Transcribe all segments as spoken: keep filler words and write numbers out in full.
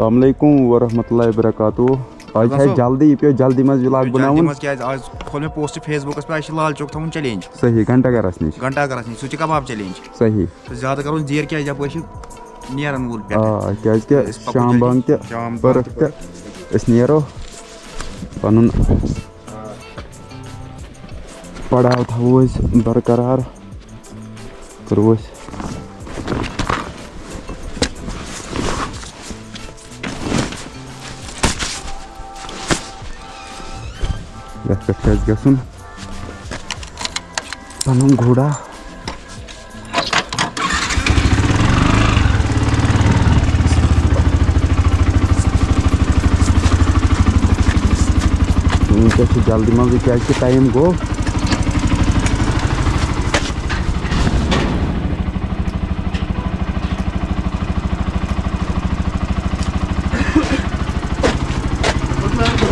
السلام علیکم ورحمۃ اللہ وبرکاتہ۔ آز چھِ اَسہِ جلدی، یہِ پیوٚو جلدی منٛز vlog بَناوُن۔ منٛز کیٛازِ آز کھول مےٚ post Facebook-س پٮ۪ٹھ، اَسہِ چھِ لال چوک تھاوُن challenge۔ صحیح، گھنٹہ گرَس نِش۔ گھنٹہ گرَس نِش، سُہ چھُ کباب challenge۔ صحیح۔ تہٕ زیادٕ کَرُن ژیر کیٛازِ یَپٲرۍ چھِ نیرَن وول پٮ۪ٹھ۔ آ، کیٛازِ کہِ أسۍ پَکو شام جلدی۔ بانٛگ تہِ شام بانٛگ پٔرِتھ تہِ تہِ۔ أسۍ نیرو پَنُن پڑاو تھاوو أسۍ برقرار۔ کرو أسۍ یَتھ پٮ۪ٹھ چھُ اَسہِ گژھُن پَنُن گُرا۔ وٕنکیٚس چھِ جلدی منٛزٕے، کیٛازِکہِ time گوٚو۔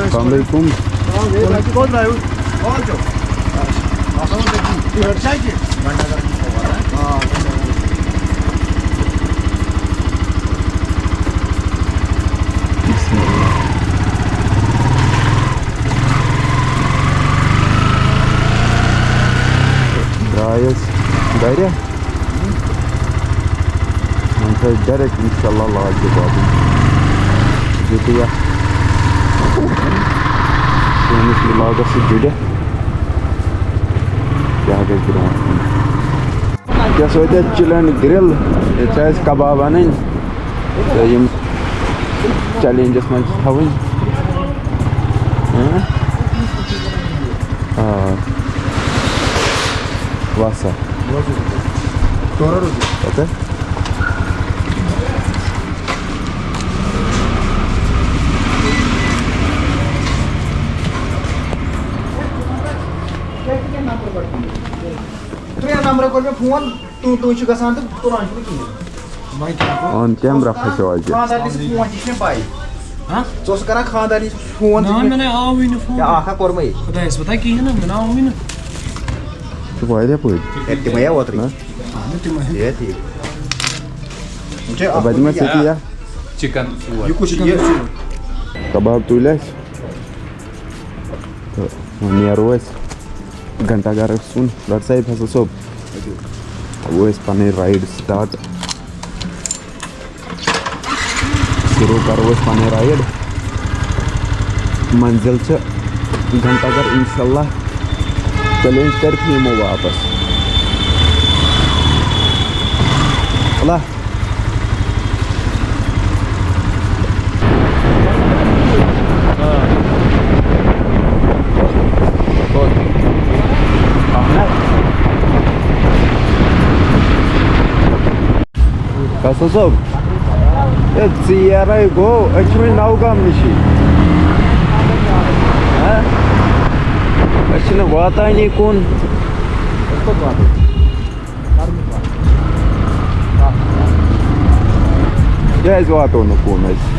السلام علیکم۔ بسم اللہ۔ درٛاے أسۍ گرِ۔ وۄنۍ چھُ اَسہِ direct انشاءاللہ لال چوک واتُن۔ ییٚتہِ یَتھ سٲنِس vlog-س سۭتۍ جُڑِتھ کیٛاہ گژھِ برٛونٛٹھ کُن۔ یۄس وٲتۍ اَسہِ چِلن گرِل، ییٚتہِ چھِ اَسہِ کباب اَنٕنۍ تہٕ یِم challenges منٛز چھِ تھاوٕنۍ۔ ہاں؟ آ۔ وَسا۔ پَتہٕ؟ ترٛےٚ نمبرٕ کوٚر مےٚ فون، ٹوٗ ٹوٗ چھُ گژھان تہٕ تُلان چھُنہٕ کِہیٖنۍ۔ وۄنۍ کیٛاہ گوٚو؟ On camera پھسیو اَتہِ۔ خانٛدارنہِ سۭتۍ فون، یہِ چھُنہٕ پَے۔ ہاں؟ ژٕ اوسُکھ کران خانٛدارنہِ سۭتۍ فون، نہ، ژٕ مےٚ نَے آوٕے نہٕ فون۔ یا اکھ ہا کوٚرمَے۔ خۄدایَس پَتہ کِہیٖنۍ نہٕ، مےٚ نہ آوٕے نہٕ۔ ژٕ واریاہ پٲٹھۍ۔ ہے، تِمَے یا اوترٕ۔ ہاں؟ اہنُو، تِمَے۔ ہے، ٹھیٖک۔ وٕچھ، اَتھ بَدِ ما کوٚر سۭتی یا؟ چِکَن ژور۔ یہِ کُس چھُ یہِ؟ کباب تُلۍ اَسہِ۔ تہٕ وۄنۍ نیرو أسۍ گھنٹہ گرٕ سُن۔ ڈاکٹر صٲب، فیصل صٲب، تھاوو أسۍ پنٕنۍ ride start۔ شروع کرو أسۍ پنٕنۍ ride۔ منزل چھِ گھنٹہ گھر انشاءاللہ۔ Challenge کٔرِتھ یِمو واپس۔ اللہ۔ فیصل صٲب، ہے، ژیرَے گوٚو، أسۍ چھِ وۄنۍ نَوگام نِشی۔ ہہ؟ أسۍ چھِنہٕ واتٲنی کُن۔ کیٛازِ واتو نہٕ کُن أسۍ؟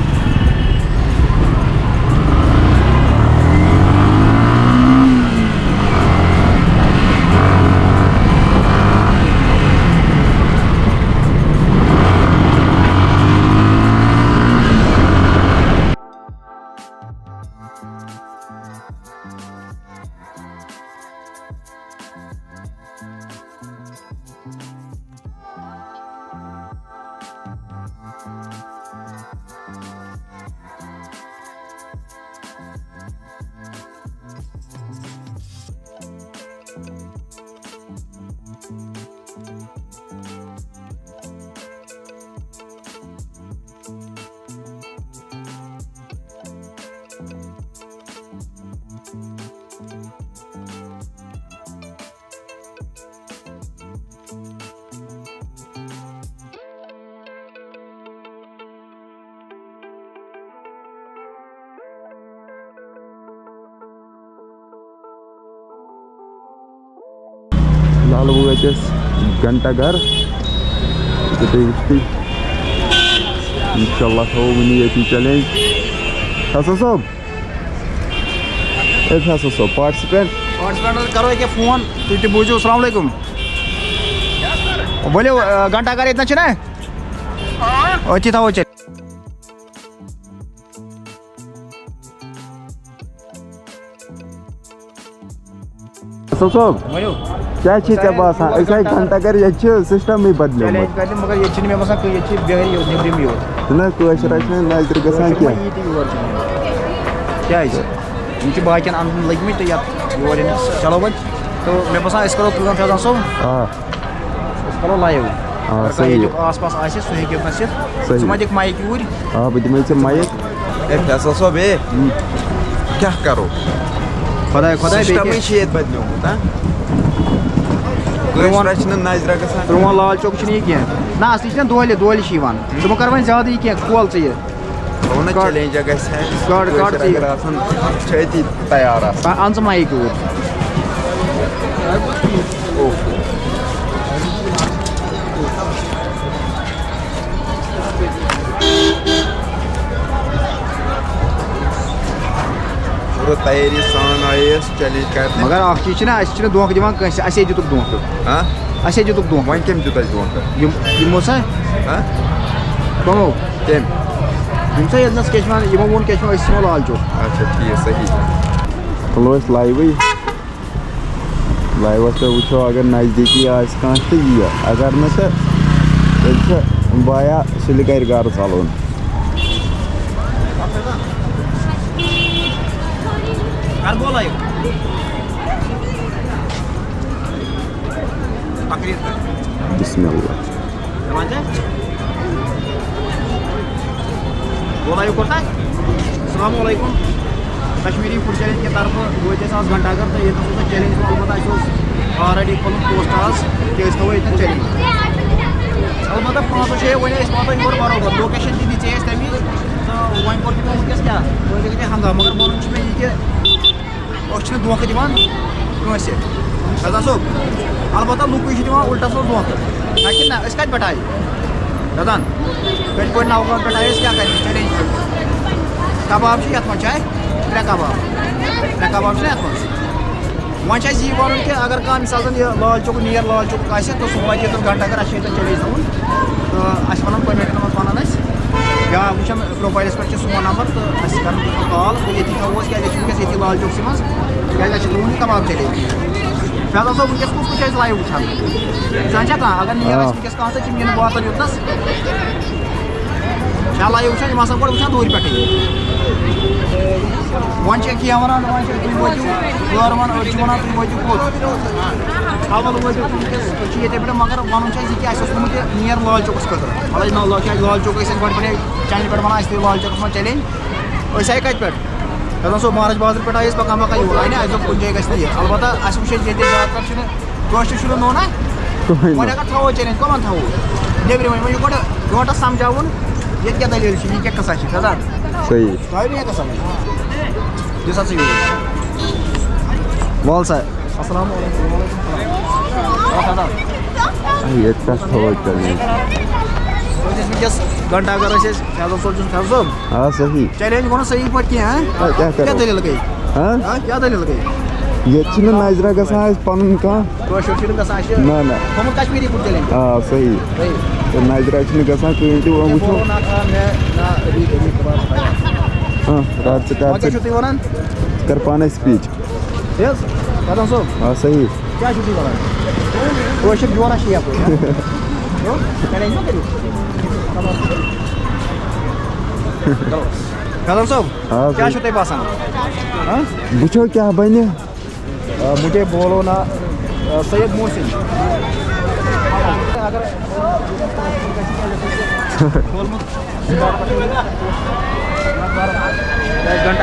فی الحال وٲتۍ أسۍ گھنٹہ گھر۔ تہٕ بیٚیہِ وٕچھتٕے۔ انشاءاللہ تھاوو وٕنہِ ییٚتی challenge۔ فیصل صٲب، اے فیصل صٲب، participant۔ Participant کرو أکیٛاہ فون، تُہۍ تہِ بوٗزِو۔ السلام علیکم۔ ؤلِو، آ، گھنٹہ گھر ییٚتہِ نَس چھِنہ؟ أتھی تھاوو challenge۔ صٲب، ؤنِو۔ کیٛاہ چھِ ژےٚ باسان؟ أسۍ آیہِ گھنٹہ گَر، ییٚتہِ چھِ سسٹمٕے بدلیومُت۔ چیلنج کَرنہِ، مگر ییٚتہِ چھِنہٕ مےٚ باسان کٕہٕنۍ، ییٚتہِ چھِ بِہٲرۍ یوت، نیٚبرِم یوت۔ چھِنہٕ کٲشِر اَسہِ چھِنہٕ نظرِ گژھان کٲشِر ما کینٛہہ۔ یی تہِ یور کِہیٖنۍ۔ کیٛازِ؟ یِم چھِ باقیَن اَندَن لٔگۍ مٕتۍ تہٕ یَتھ یور یِنَس۔ چلو وۄنۍ، تہٕ مےٚ باسان أسۍ کَرو کٲم، فیضان صٲب۔ آ۔ أسۍ کَرو لایِو۔ آ، اگر کانٛہہ صحیح۔ ییٚتیُک آس پاس آسہِ، سُہ ہیٚکہِ یوٚتنَس یِتھ۔ صحیح۔ ژٕ ما دِکھ مایِک یوٗرۍ؟ آ، بہٕ دِمَے ژےٚ مایِک۔ ہے فیصل صٲب، ہے، کیٛاہ کَرو؟ خۄداے، خۄداے سِسٹَمٕے بیٚیہِ۔ چھِ ییٚتہِ بدلیومُت، ہا؟ پرٛون، کٲشرٮ۪ن چھِنہٕ نظرِ گژھان۔ پرٛون لال چوک چھُنہٕ یہِ کینٛہہ۔ نہ، اَصلی چھِنہ دۄہلہِ، دۄہلہِ چھِ یِوان۔ ژٕ مہٕ کَر وۄنۍ زیادٕ یہِ کینٛہہ، کھول ژٕ یہِ۔ تھاوو نہ کر۔ چیلنج گژھِ ہا۔ کر، کر کٲشِر ژٕ یہِ۔ اگر آسان، چھِ أتی تیار آسان۔ اَ-، اَن ژٕ مایِک یوٗرۍ۔ اوہ۔ پوٗرٕ تیٲری سان آیے أسۍ چیلنج کرنہِ۔ مگر اکھ چیٖز چھُنہ، اَسہِ چھِنہٕ دھوکہٕ دِوان کٲنٛسہِ، اَسے دیُتُکھ دھوکہٕ۔ ہاں؟ اَسے دیُتُکھ دھوکہٕ۔ وۄنۍ کٔمۍ دیُت اَسہِ دھوکہٕ؟ یِم، یِمو سا؟ ہاں؟ کٕمو؟ کٔمۍ؟ یِم سا ییٚتہِ نَس کیٛاہ چھِ وَنان، یِمو ووٚن کیٛاہ چھِ وَنان، أسۍ یِمو لال چوک۔ اچھا، ٹھیٖک، صحیح۔ تُلو أسۍ لایِوٕے۔ لایِوَس پٮ۪ٹھ وٕچھو، اگر نزدیٖکی آسہِ کانٛہہ تہٕ یِیہِ، اگر نہٕ تہٕ تیٚلہِ چھُ بایا سُلہِ گَرِ گَرٕ ژَلُن۔ بسم اللہ۔ دَپان چھا؟ بولایو کوٚت تام؟ السلام علیکم۔ کشمیری فوڈ چیلنج کہِ طرفہٕ وٲتۍ أسۍ آز گھنٹہ گھر تہٕ ییٚتہِ اوس آسان چیلنج، البتہ اَسہِ اوس already کوٚرمُت پوسٹ آز کہِ أسۍ تھاوو ییٚتہِ چیلنج۔ البتہ پانٛژو چھِ وۄنۍ أسۍ واتو یور برابر، لوکیشن تہِ دِژے اَسہِ تَمی، تہٕ وۄنۍ کوٚر تِمو وٕنکیٚس کیٛاہ؟ وۄنۍ گٔے تِم ہنگامہٕ، مگر وَنُن چھُ مےٚ یہِ کہِ أسۍ چھِنہٕ دھوکہٕ دِوان کٲنٛسہِ۔ رضا صٲب، البتہ لُکٕے چھِ دِوان اُلٹَس منٛز دھوکہٕ۔ نہ کِنہٕ نہ، أسۍ کَتہِ پٮ۪ٹھ آیہِ؟ رضان، کٔتۍ پٲٹھۍ نَو گام پٮ۪ٹھ آیہِ أسۍ کیٛاہ کَرِ؟ چیلنج۔ کباب چھِ یَتھ منٛز، چھِ اَسہِ ترٛےٚ کباب۔ ترٛےٚ کباب چھِنہ یَتھ منٛز؟ وۄنۍ چھُ اَسہِ یی وَنُن کہِ اگر کانٛہہ مثال زَن یہِ لال چوک، نیر لال چوک آسہِ، تہٕ سُہ واتہِ یوٚتَن گھنٹہ گھر، اَسہِ چھِ ییٚتٮ۪ن چیلنج تھاوُن۔ تہٕ اَسہِ وَنان کمنٹَن منٛز وَنان اَسہِ، یا وٕچھان پروفائلس پٮ۪ٹھ چھُ سون نمبر تہٕ اَسہِ کَرُن تُہۍ کال تہٕ ییٚتی تھاوو أسۍ، کیٛازِ أسۍ چھِ وٕنکیٚس ییٚتی لال چوکسٕے منٛز، کیٛازِ اَسہِ چھِ تُہُنٛد یہِ کباب چیلنج۔ فیضان صٲب، وٕنکیٚس کُس کُس چھُ اَسہِ لایِو وٕچھان؟ زَن چھا کانٛہہ، اگر نِیَر آ۔ آسہِ وٕنکیٚس کانٛہہ تہٕ تِم یِن واتَن یوٚتنَس۔ چھا لایِو وٕچھان؟ یِم آسان گۄڈٕ وٕچھان دوٗرِ پٮ۪ٹھٕے۔ وۄنۍ چھِ کینٛہہ وَنان، دَپان چھِ تُہۍ وٲتِو، ہورٕ وَنان، أڑۍ چھِ وَنان تُہۍ وٲتِو کوٚت؟ اَوَل وٲتِو تُہۍ وٕنکیٚس، أسۍ چھِ ییٚتہِ پٮ۪ٹھ، مگر وَنُن چھُ اَسہِ یہِ کہِ اَسہِ اوس ووٚنمُت یہِ نِیَر لال چوکَس خٲطرٕ۔ مطلب، نہ، لال چوک، لال چوک ٲسۍ اَسہِ گۄڈٕ پٮ۪ٹھَے چانہِ پٮ۪ٹھ وَنان، اَسہِ تھٲیِو لال چوکَس منٛز چیلنج۔ أسۍ آیہِ کَتہِ پٮ۪ٹھ؟ دَپان سُہ مہراج بازرٕ پٮ۪ٹھ آیہِ أسۍ پَکان پَکان یور، آیہِ نہ اَسہِ دوٚپ کُنہِ جایہِ گژھِ نہٕ یہِ۔ البتہ اَسہِ وٕچھ اَسہِ ییٚتہِ زیادٕ تَر چھِنہٕ کٲشِر چھُنہٕ نوٚو نہ۔ کٕہٕنۍ وۄنۍ نہٕ۔ اگر تھاوو چیلنج، کَمَن تھاوو؟ نیٚبرِمَے، وۄنۍ یہِ گۄڈٕ برونٛٹھَس سَمجھاوُن، ییٚتہِ کیٛاہ دٔلیٖل چھِ، یہِ کیٛاہ قٕصہ چھِ، فیضان؟ صحیح۔ تۄہہِ مےٚ قٕصہ ؤنِو؟ دِ سا ژٕ یوٗرۍ۔ وَل سا۔ السلام علیکم۔ وعلیکم السلام۔ آ، فیضان۔ ییٚتہِ پٮ۪ٹھ تھاوو چیلنج۔ أسۍ ٲسۍ وٕنکیٚس گھنٹہ گھر، أسۍ ٲسۍ فیضان صٲب چھُس فیضان صٲب۔ آ، صحیح۔ چیلنج گوٚو نہٕ صحیح پٲٹھۍ کینٛہہ، ہاں؟ آ، کیٛاہ کَرو؟ کیٛاہ دٔلیٖل گٔے؟ ہاں؟ ہاں، کیٛاہ دٔلیٖل گٔے؟ ییٚتہِ چھِنہٕ نظرِ گژھان اَسہِ پَنُن کانٛہہ۔ کٲشُر چھُنہٕ گژھان اَسہِ۔ نہ، نہ۔ تھوٚمُت کشمیٖری پٲٹھۍ چیلنج۔ آ، صحیح۔ صحیح۔ تہٕ نظرِ چھِنہٕ گژھان کٕہٕنۍ تہِ، وۄنۍ وٕچھو۔ بولو نا تھا میں نا ابھی ابھی کباب کھایا۔ ہاں، رَٹ ژٕ کَر وۄنۍ کیٛاہ ژٕ۔ چھِو تُہۍ وَنان؟ ژٕ کَر پانَے speech۔ تیز؟ فیضان صٲب۔ آ، صحیح۔ کیٛاہ چھِو تُہۍ وَنان؟ کٲشِر جورا چھِ یَپٲرۍ، ہا؟ ہو؟ چیلنج ما کٔرِو؟ چلو۔ فیضان صٲب، آ، کیٛاہ صحیح۔ چھُو تۄہہِ باسان؟ ہاں؟ وٕچھو کیٛاہ بَنہِ۔ آ، مجھے بولو نا، آ، سید محسن۔ اگر گھنٹہ